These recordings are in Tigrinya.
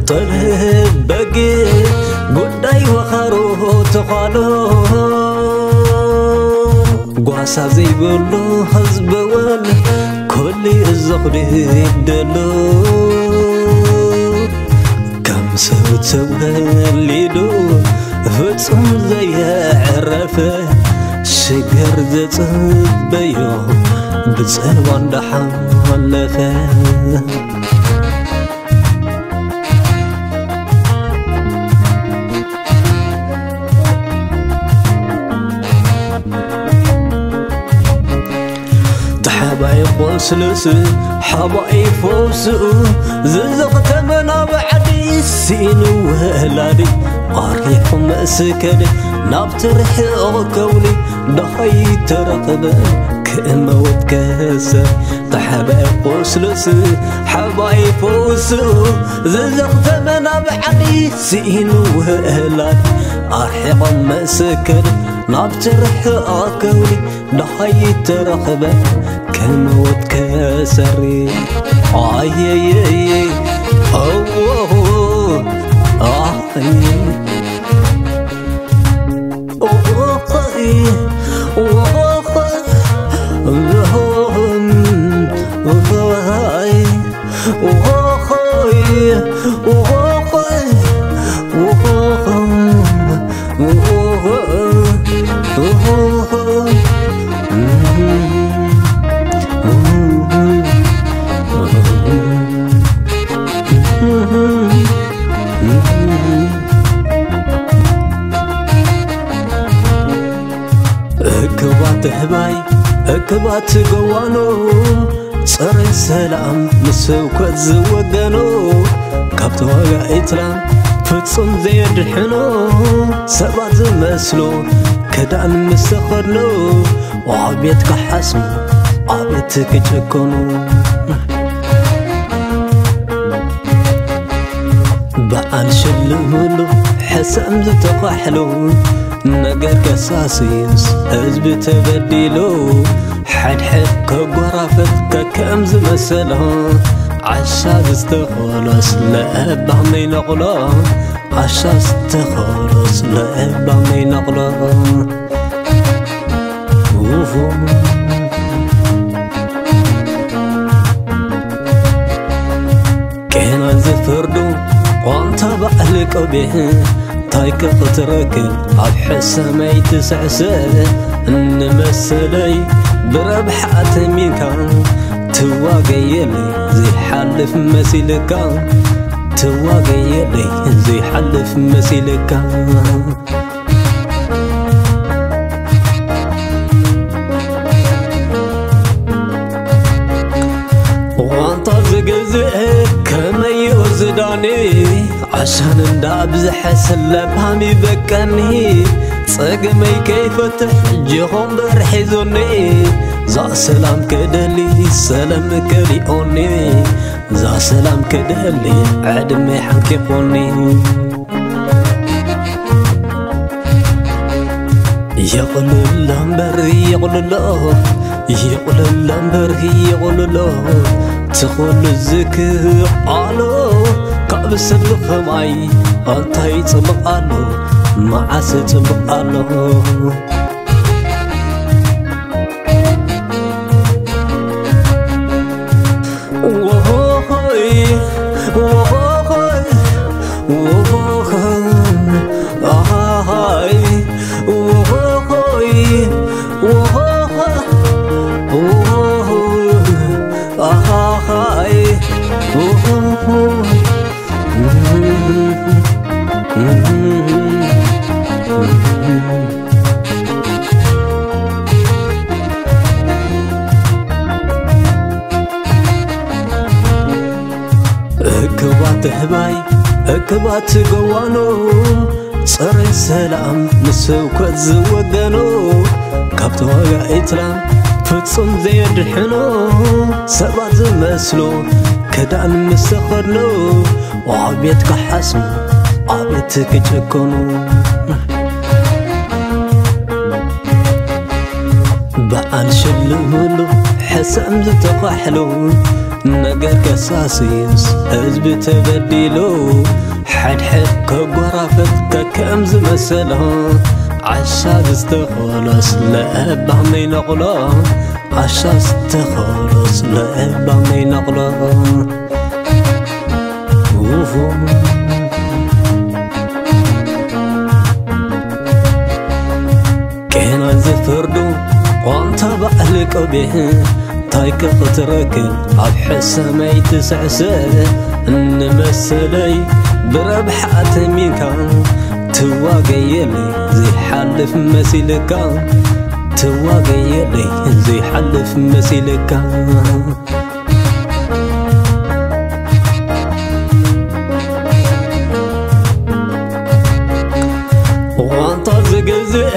ጠልህ በጊዕ ጉዳይ ወኻሮ ተዃሎ፣ ጓሳ ዘይብሉ ህዝቢ እውን ኩሉ ዘኽድድ ደሎ። ከም ሰብ ተወሊዱ ፍጹም ዘየዕረፈ፣ ሽግር ዘጽበዮ ብጸልዋ እንዳሓለፈ። ተሓባይ ቆስልስ ሓባይ ፈውስኡ፣ ዝዘኽተመ ናብ ዓዲ ስኢኑ ወላዲ፣ ኣርሒቑ መስከደ ናብቲ ርሑቕ ከውሊ፣ ደሃይ ተረኽበ ክእመወት ከሰ። ተሓባይ ቆስልስ ሓባይ ፈውስኡ፣ ዝዘኽተመ ናብ ዓዲ ስኢኑ ወላዲ፣ ኣርሒቑ መስከደ ናብቲ ርሑቕ ከውሊ፣ ደሃይ ተረኽበ ከመወት ከሰሪ። ኣየየየ፣ ኦዎ፣ ኣይ፣ ኦኾይ፣ ኦኾይ፣ ኦኾይ፣ ኦኾይ፣ ኦኾይ፣ ኦኾይ። እክባት ህባይ፣ እክባት ገዋኖ፣ ጸረ ሰላም ንስብከት ዝወገኖ፣ ካብ ተዋጋኢትና ፍጹም ዘየድሕኖ፣ ሰባት ዝመስሎ ክዳን ምስ ተኸድኖ፣ ኣቤት ክሓስሙ፣ ኣቤት ክጭከኑ። በዓል ሽልምሉ ሕሰም ዝተኻሕሉ፣ ነገር ከሳሲስ ህዝቢ ተበዲሉ፣ ሓድሕድ ከጎራፈት ከከም ዝመሰሎ፣ ዓሻ ዝተኸሎስ ለባም ነይነቕሎ፣ ዓሻ ዝተኸሎስ ለባም ነይነቕሎ። ኡሁ። ቄናን ዝፈርዱ ቋንታ በዓል ቆቢዕ፣ እንታይ ከ ክትረክብ ኣብ ሕሰመይ ትስዕስዕ? ንመሰለይ ብረብሓ ተሚንካ ትዋገየለይ ዘይሓልፍ መሲልካ፣ ትዋገየለይ ዘይሓልፍ መሲልካ። ዋንታ ዝገዝእ ከመይ እዩ ዝዳኒ? ዓሻን እንዳ ብዝሐ ስለባም ይበቀኒ። ጸገመይ ከይፈትሕ ጀኾምበር ሒዞኒ። ዛ ሰላም ክደሊ ሰለም ከሊኦኒ። ዛ ሰላም ክደሊ ዕድመይ ሓንኪኾኒ። የቑልሎ እምበር የቑልሎ፣ የቑልሎ እምበር የቑልሎ፣ ትኹሉ ዝክኣሎ ካብ ሰብ ከማይ እንታይ ጽቡቕ ኣሎ፣ መዓስ ጽቡቕ ኣሎ። ዎሆሆይ፣ ዎሆሆይ፣ ዎሆሆይ፣ ኣሃሃይ፣ ዎሆሆይ፣ ዎሆሆ፣ ዎሆሆይ፣ ኣሃሃይ፣ ዎሆሆ። እክባት ህባይ፣ እክባት ገዋኖ፣ ጸረ ሰላም ንስብከት ዝወገኖ፣ ካብ ተዋጋኢትና ፍጹም ዘየድሕኖ፣ ሰባት ዝመስሎ ክዳን ምስ ተኸድኖ፣ ኣቤት ክሓስሙ፣ ኣቤት ክጭከኑ። በዓል ሽልምሉ ሕሰም ዝተኻሕሉ፣ ነገር ከሳሲስ ህዝቢ ተበዲሉ፣ ሓድሕድ ከጎራፈፍ ከከም ዝመሰሎ። ዓሻ ዝተኸሎስ ለእባም ይነቕሎ፣ ዓሻ ዝተኸሎስ ለእባም ይነቕሎ። ኡሁ። ቄናን ዝፈርዱ ቋንታ ባዕሊ ቆቢዕ፣ እንታይ ክትረክብ ኣብ ሕሰመይ ትስዕስዕ? እንመሰለይ ብረብሓ ተሚንካ ትዋገየለይ ዘይሓልፍ መሲልካ፣ ትዋገየለይ ዘይሓልፍ መሲልካ። ዋንታ ዝገዝእ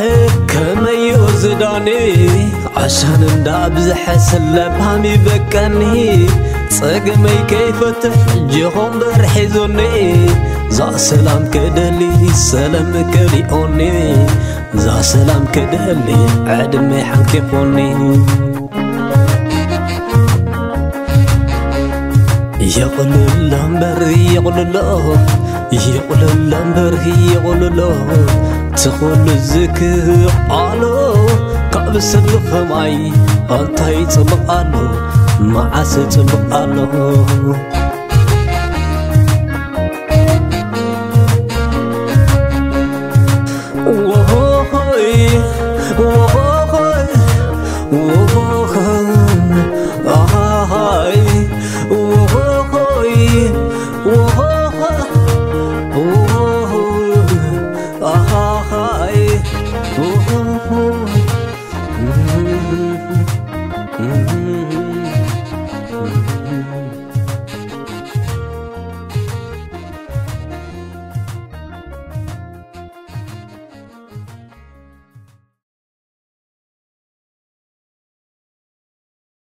ከመይኡ ዝዳኒ፣ ዓሻን እንዳ ብዝሐ ስለባም ይበቀኒ። ጸገመይ ከይፈትሕ ጀኾምበር ሒዞኒ፣ ዛ ሰላም ክደሊ ሰለም ከሊኦኒ፣ ዛ ሰላም ክደሊ ዕድመይ ሓንኪፎኒ። የቕልሎ እምበር የቕልሎ፣ የቕልሎ እምበር የቕልሎ፣ ትኹሉ ዝክኣሎ ካብ ሰብ ኸማይ እንታይ ጽብቕ ኣሎ፣ መዓስ ጽብቕ ኣሎ።